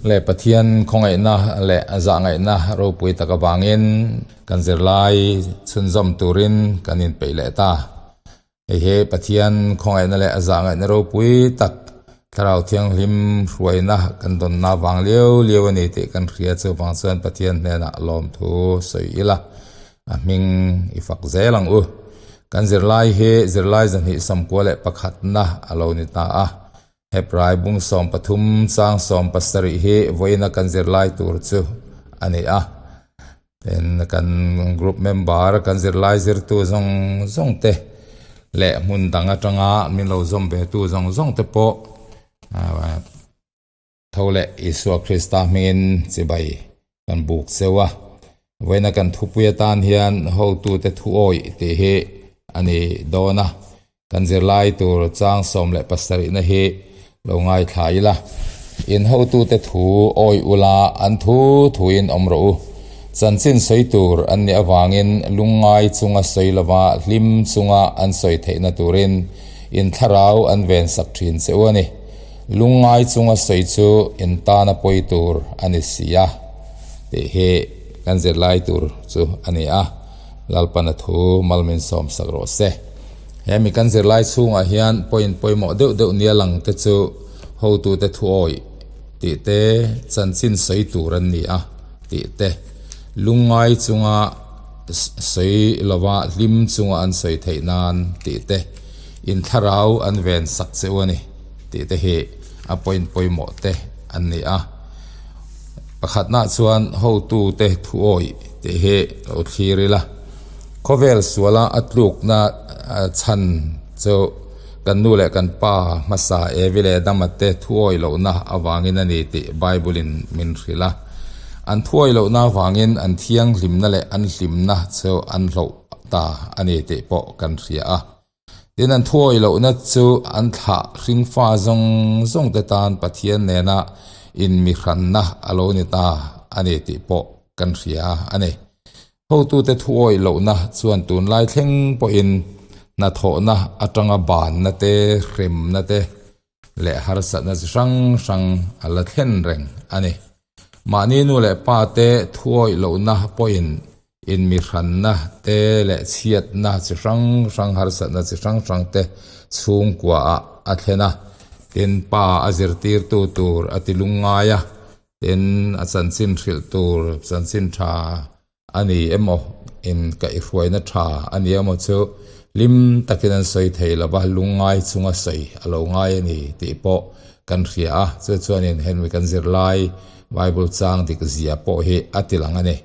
Le Pathian khawngaihna leh zahngaihna ropui tak avangin kan zirlai chhunzawm turin kan inpeih leh ta. Hei hi Pathian khawngaihna leh zahngaihna ropui tak Thlarau Thianghlim hruaina kan dawnna vang liau liau a ni tih kan hria chuvang chuan Pathian hnenah lawmthu sawi ila a hming i fak zel ang u. Kan zirlai hi zirlai zahnih 91 leh pakhatna a lo ni ta a. Hebrai bung 13 chang 17 hi vawiina kan zirlai tur chu a ni a. Tin, kan group member kan zirlai zirtu zawng zawng te leh hmun dang atanga min lo zawm ve tu zawng zawng te pawh tho leh Isua Krista hmingin chibai kan buk cheu a. Vawiina kan thupui atan hian hotute thu awih tih hi a ni dawn a. Kan zirlai tur chang 17na hi lo ngaithla ila. In hotute thu awih ula an thu thuin awm rawh u. Chanchin sawi tur an nih avangin lungngai chunga sawi lova hlim chunga an sawi theihna turin in thlarau an vensak thin che u a ni. Lungngai chunga sawi chu in tana pawi tur a ni si a tih hi kan zirlai tur chu a ni a, Lalpana thu malmin sawm sak rawh se. He mi kan zirlai chhungah hian point pawimawh deuh deuh nia lang te chu hotute thu awih tih te, chanchin sawi tur an ni a tih te, lungngai chunga sawi lova hlim chunga an sawi theih nan tih te, in thlarau an ven sak che u a ni tih te hi a point pawimawh te an ni a. Pakhatnah chuan hotute thu awih tih hi lo thlir ila. Khawvel suala a tlukna chhan chu kan nu leh kan pa hmasa Evi leh Adama te thuawih lohna avangin a ni tih Bible-in min hrilh a. An thuawih lohna avangin an thianghlimna leh an hlimna chu an hloh ta a ni tih pawh kan hria a. Tin, an thuawih lohna chu an thlah hringfa zawng zawng te tan Pathian nena inmihranna a lo ni ta a ni tih pawh kan hria a ni. Hotute thuawih lohna chuan tunlai thleng pawhin hnathawhna atanga banna te, hremna te leh harsatna chi hrang hrang a la thlen reng a ni. Mahni nu leh pa te thuawih lohna pawhin inmihranna te leh chhiatna chi hrang hrang, harsatna chi hrang hrang te chhungkuaah a thlen a. Tin, pa a zirtirtu tur a ti lungngai a, Tin, a chanchin hrilh tur chanchin tha a ni emaw, in kaihhruaina tha a ni emaw chu hlim takin an sawi thei lo va, lungngai chunga sawi a lo ngai a ni tih pawh kan hria a. Chu chuanin hemi kan zirlai Bible chang dik zia pawh hi a ti lang a ni.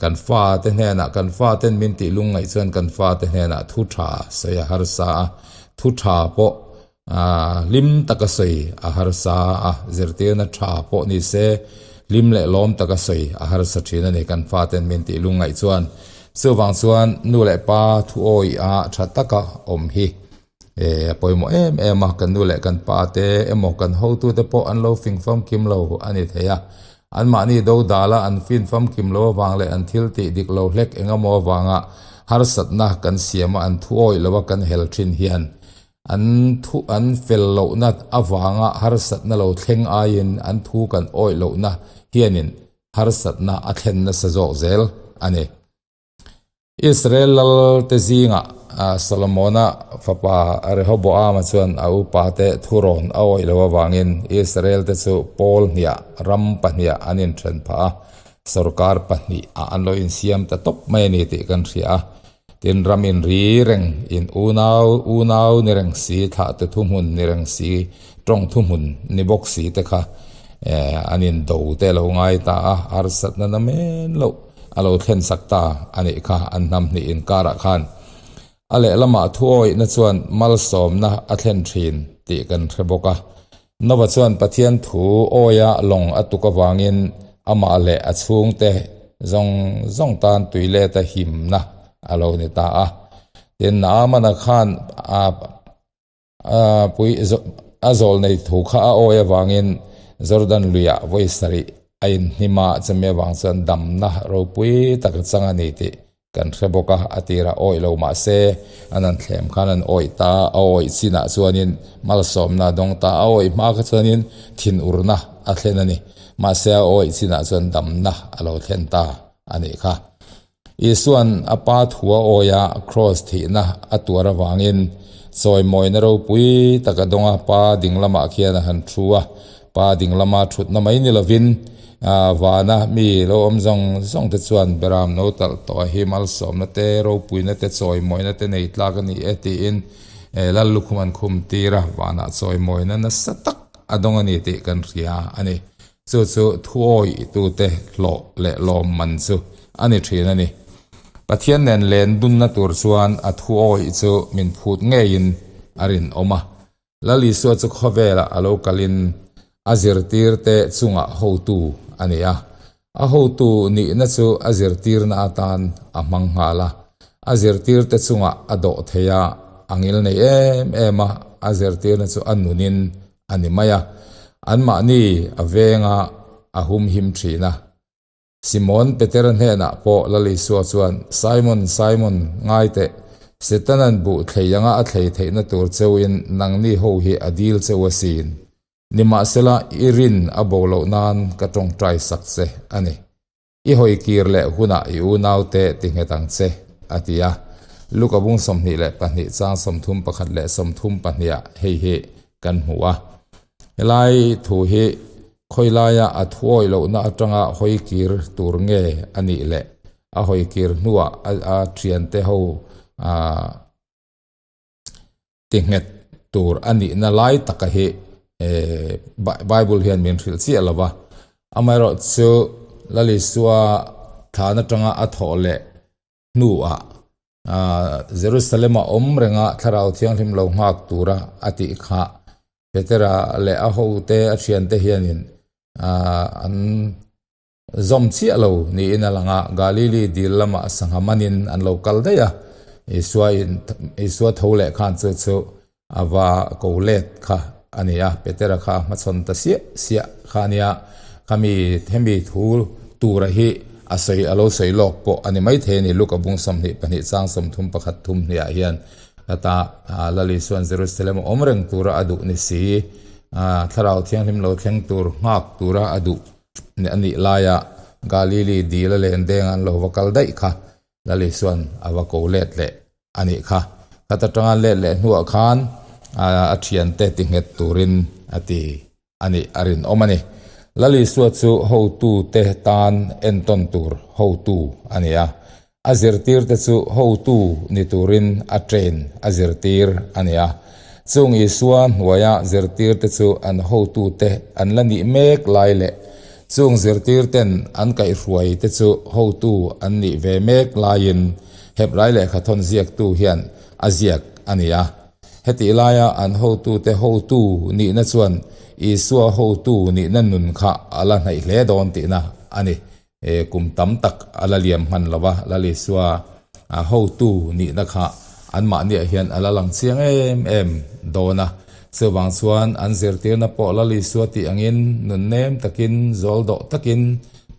Kan fate hnenah, kan faten min tih lungngaih chuan kan fate hnenah thu tha sawi a harsa a, thu tha pawh hlim taka sawi a harsa a, zirtirna tha pawh ni se hlim leh lawm taka sawi a harsa thin a ni kan faten min tih lungngaih chuan. Chuvang chuan nu leh pa thu awih a tha taka awm hi a pawimawh em em a, kan nu leh kan pa te emaw kan hotute pawh an lo fing famkim lo a ni thei a, Anmahni do dala an fin famkim lo avang leh an thil tih dik lo hlek eng emaw avanga harsatna kan siama an thu awih loa kan hel thin hian an thu an fel lohna avanga harsatna lo thleng aiin an thu kan awih lohna hianin harsatna a thlen nasa zawk zel a ni. Israel lal te zingah Solomona fapa Rehoboama chuan a upate thurawn a awih loh avangin Israel te chu pawl hniah ram pahniah an inthen phah a, sorkar pahnih ah an lo insiam ta tawp mai a ni tih kan hria a. Tin, ram inri reng, in unau unau ni reng si, thlahtu thuhmun ni reng si, tawng thuhmun ni bawk si te kha an indo te a lo ngai ta a, harsatna namen loh. A lo thlen sak ta a nih kha an hnam hnih inkarah khan. A lehlamah thuawihna chuan malsawmna a thlen thin tih kan hre bawk a. Nova chuan Pathian thu awia lawng a tuk avangin amah leh a chhungte zawng zawng tan tuileta himna a lo ni ta a. Tin, Naamana khan a pui a zawl nei thu kha a awi avangin Jordan luiah vawi sarih a inhnim a, chumi avang chuan damna ropui tak a chang a ni tih kan hre bawk a, a tirah awih lo mah se an han thlem khan an awih ta, a awih chinah chuanin malsawmna a dawng ta, a awih hma kha chuanin thinurna a thlen a ni. Mahse a awih chinah chuan damna a lo thlen ta a nih kha. Isua'n a Pa thu a awia kraws thihna a tuar avangin chawimawina ropui tak a dawng a, Pa ding lamah khian a han thu a, Pa ding lama thutna mai ni lovin vana mi lo awm zawng zawng te chuan Beram no talh tawh a hi malsawmna te, ropuina te, chawimawina te nei tlak a ni e tiin Lal lukhum an khum tir a, vanah chawimawina nasa tak a dawng a ni tih kan hria a ni. Chu chu thuawihtute hlawh leh lawmman chu a ni thin a ni. Pathian nen len dunna tur chuan a thuawih chu min phut ngeiin a rinawm a. Lal Isua chu khawvelah a lo kalin a zirtirte chungah hotu a ni a. A hotu nihna chu a zirtirna atan a hmang nghal a. A zirtirte chungah a dawh thei a, a ngilnei em em a, a zirtirna chu a nunin a ni mai a, anmahni a venga a humhim thin a. Simon Petera hnenah pawh Lal Isua chuan, Simon, Simon, ngai teh, Setanan buh thlei anga a thlei theihna tur cheuin nangni ho hi a dil cheu asin. Nimahsela, i rin a bo loh nan ka tawngtai sak che a ni. I hawi kir leh hunah i unaute ti nghet ang che, a ti a. Luka bung 22 chang 31 leh 32ah hei hi kan hmu a. Helai thu hi khawilaia a thuawih lohna atanga hawi kir tur nge a nih leh a hawi kir hnuah a thiante ho ti nghet tur a nihna lai taka hi Bible hian min hrilh chiah lo va. Amaherawh chu Lal Isua thlan atanga a thawh leh hnuah Jerusalem-a awm renga Thlarau Thianghlim lo nghak tura a tih kha Petera leh a hote a thiante hianin an Zawm chiah lo niin a lang a, Galili dil lamah sangha manin an lo kal daih a, Isua in Isua tho leh khan chu chu a va ko let kha a ni a, Petera kha a hmachhawn ta siah siah kha a nia, khami hemi thu tura hi a sawi a lo sawi lawk pawh a ni maithei a ni, Luka bung 22 chang 31 thum hniah hian heta Lal Isua'n Jerusalem a awm reng tura a duh ni si, Thlarau Thianghlim lo thleng tur nghak tura a duh. A nih laia Galili dil a len deng an lo va kal daih kha Lal Isua'n a va ko let leh a nih kha. Khat atanga let leh hnuah khan a thiante ti nghet turin a ti a nih a rinawm a ni. Lal Isua chu hotute tan entawn tur hotu a ni a. A zirtirte chu hotu ni turin a train a zirtir a ni a. Chung Isua hnuaia zirtirte chu an hotute an la nih mek lai leh chung zirtirten an kaihhruaite chu hotu an nih ve mek laiin Hebrai lehkhathawn ziaktu hian a ziak a ni a. Hetih laia an hotute hotu nihna chuan Isua hotu nihna nun kha a la hnaih hle dawn tihna a ni. Kum tam tak a la liam hman lo va, Lal Isua hotu nihna kha anmahniah hian a la lang chiang em em dawn a. Chuvang chuan an zirtirna pawh Lal Isua tih angin nunnem takin, zawl dawh takin,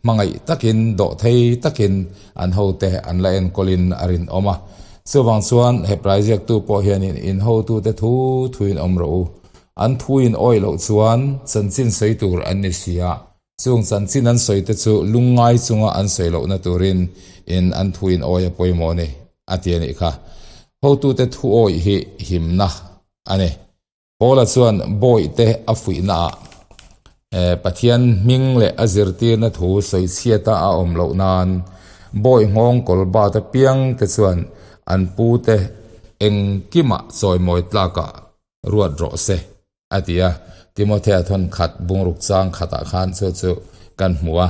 hmangaih takin, dawh thei takin an hote an la enkawlin a rinawm a. Chuvang chuan Hebrai ziaktu pawh hianin in hotute thu thuin awm rawh u. An thuin awih loh chuan chanchin sawi tur an ni si a. Chung chanchin an sawi te chu lungngai chunga an sawi lohna turin in an thu in awi a pawimawh a ni, a ti a nih kha. Hotute thu awih hi himna a ni. Paula chuan bawihte a fuihnaah Pathian hming leh a zirtirna thu sawi chhiata a awm loh nan bawih nghawng kawl bat apiang te chuan an pute engkimah chawimawi tlakah ruat rawh se. A ti a, Timothea thawn khat bungruk chang khatah khan chu chu kan hmu a.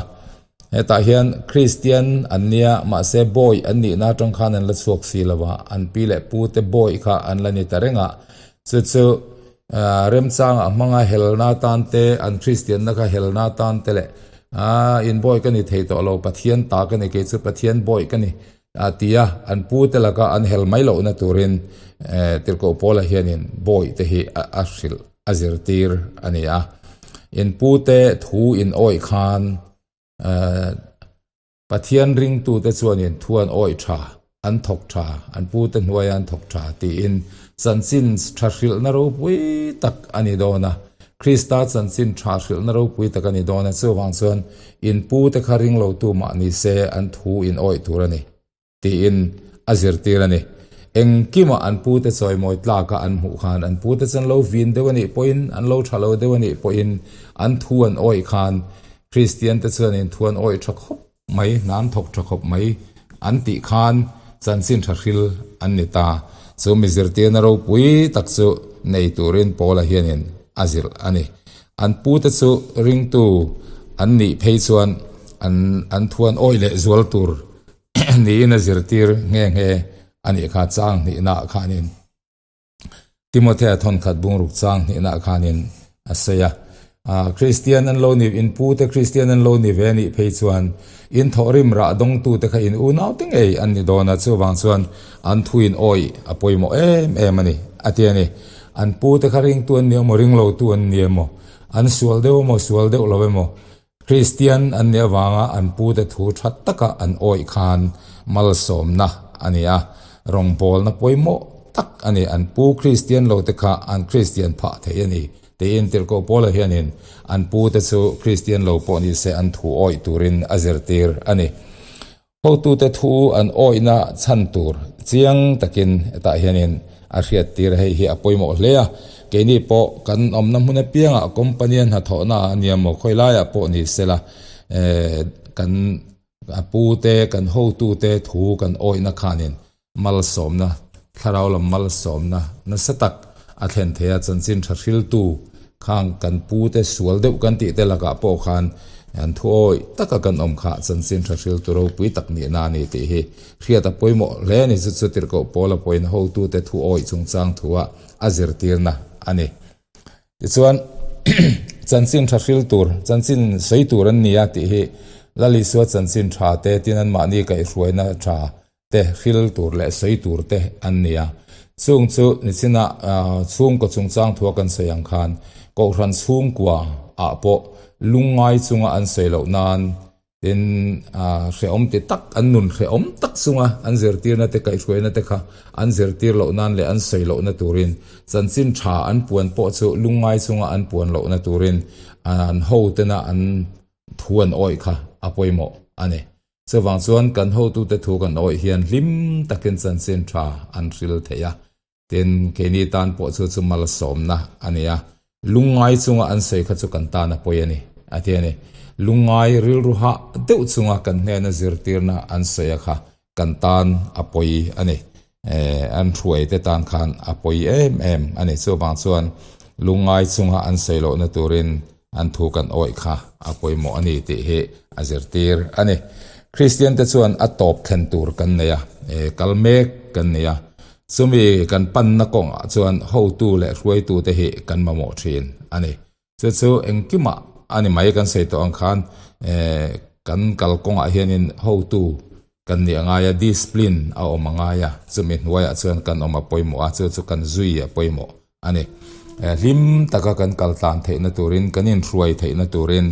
Hetah hian Kristian an nia, mahse bawi an nihna atang khan an la chhuak si lo a, an pi leh pu te bawi kha an la ni ta reng a. Chu chu remchangah hmanga helna tan te, an Kristianna kha helna tan te leh in bawi ka ni thei tawh lo, Pathian ta ka ni, kei chu Pathian bawi ka ni A ti a, an pute laka an hel mai lohna turin Tirhkoh Paula hianin bawihte hi a hrilh, a zirtir a ni a. In pute thu in awih khan Pathian ringtute chuanin thu an awih tha, an thawk tha, an pute hnuaia an thawk tha tiin chanchin tha hrilhna ropui tak a ni dawn a. Krista chanchin tha hrilhna ropui tak a ni dawn a, chuvang chuan in pute kha ring lotu mah ni se an thu in awih tur a ni tiin a zirtir a ni. Engkimah an pute chawimawi tlaka an hmuh khan an pute chu an lo vin deuh a nih pawhin, an lo tha lo deuh a nih pawhin an thu an awih khan Kristian te chuan in thu an awih tha khawp mai, hna an thawk tha khawp mai an tih khan chanchin tha hril an ni ta. Chu mi zirtirna ropui tak chu nei turin Paula hianin a zilh a ni. An pute chu ringtu an nih phei chuan an an thu an awih leh zual tur niin a zirtir nghe nghe a nih kha chang hnihnaah khanin. Timothea thawnkhat bungruk chang hnihnaah khanin a sawi a, Kristian an lo ni, in pute Kristian an lo ni ve a nih phei chuan in thawhrim rah dawngtute kha in unaute ngei an ni dawn a, chuvang chuan an thuin awih a pawimawh em em a ni, a ti a ni. An pute kha ringtu an ni emaw, ringlotu an ni emaw, an sual deuh emaw, sual deuh lo emaw, Kristian an nih avanga an pute thu tha taka an awih khan malsawmna a ni a, rawngbawlna pawimawh tak a ni. An pu Kristian lote kha an Kristian phah thei a ni tiin Tirhkoh Paula hianin an pute chu Kristian lo pawh ni se an thu awih turin a zirtir a ni. Hotute thu an awihna chhan tur chiang takin hetah hianin a hriattir a, hei hi a pawimawh hle a. Keini pawh kan awmna hmun apiangah company a hnathawhna a nia maw khawi laiah pawh ni sela kan pute kan hotute thu kan awihna khanin malsawmna thlarau lam malsawmna nasa tak a thlen thei a, chanchin tha hriltu khang kan pute sual deuh kan tih te lakah pawh khan an thu awih taka kan awm kha chanchin tha hriltu ropui tak nihna a ni tih hi hriat a pawimawh hle a ni. Chu chu tirhkoh Paula pawhin hotute thu awih chungchang thua a zirtirna a ni. Tichuan, chanchin tha hril tur, chanchin sawi tur an ni a tih hi Lal Isua chanchin tha te tin anmahni kaihhruaina tha te hril tur leh sawi tur te an ni a. Chung chu nichinah chhungkaw chungchang thua kan sawi ang khan Kohhran chhungkua ah pawh lungngai chunga an sawi loh nan tin hrehawm ti tak an nun hrehawm tak chunga an zirtirna te kaihhruaina te kha an zirtir loh nan leh an sawi lohna turin chanchin tha an puan pawh chu lungngai chunga an puan lohna turin an hotena an thu an awih kha a pawimawh a ni. Chuvang chuan kan hotute thu kan awih hian hlim takin chanchin tha an hril thei a, tin keini tan pawh chu chu malsawmna a ni a, lungngai chunga an sawi kha chu kan tan a pawi a ni a ti a ni. Lungngai rilru hah deuh chunga kan hnena zirtirna an sawi a kha kan tan a pawi a ni. An hruaite tan khan a pawi em em a ni. Chuvang chuan lungngai chunga an sawi lohna turin An thu kan awih kha a pawimawh a ni tih hi a zirtir a ni. Kristian te chuan a tawp thlen tur kan nei a, kal mek kan nei a. Chumi kan panna kawngah chuan hotu leh hruaitu te hi kan mamawh thin a ni. Chu chu engkimah a ni mai kan sawi tawh ang khan kan kal kawngah hianin hotu Kan nih a ngai a, discipline a awm a ngai a, chumi hnuaiah chuan kan awm a pawimawh a, chu chu kan zui a pawimawh a ni. Hlim taka kan kal tlan theihna turin, kan inhruai theihna turin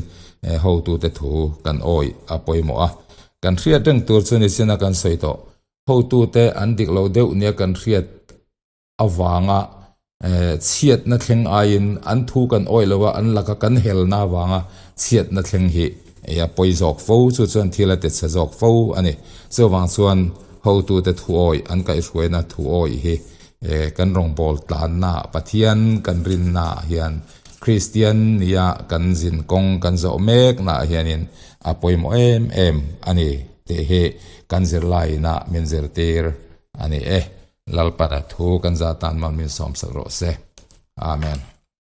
hotute thu kan awih a pawimawh a. Kan hriat reng tur chu nichina kan sawi tawh, hotute an dik lo deuh nia kan hriat avanga chhiatna thleng aiin an thu kan awih lo a, an laka kan helna avanga chhiatna thleng hi a pawi zawk fo, chu chuan thil a ti chhe zawk fo a ni. Chuvang chuan hotute thu awih, an kaihhruaina thu awih hi kan rawngbâwl tlanna Pathian kan rinnaah hian Kristian nia kan zin kawng kan zawh meknaah hianin a pawimawh em em a ni tih hi kan zirlaiinah min zirtir a ni e. Lalpana thu kan zah tan mal min sawmsak rawh se. Amen.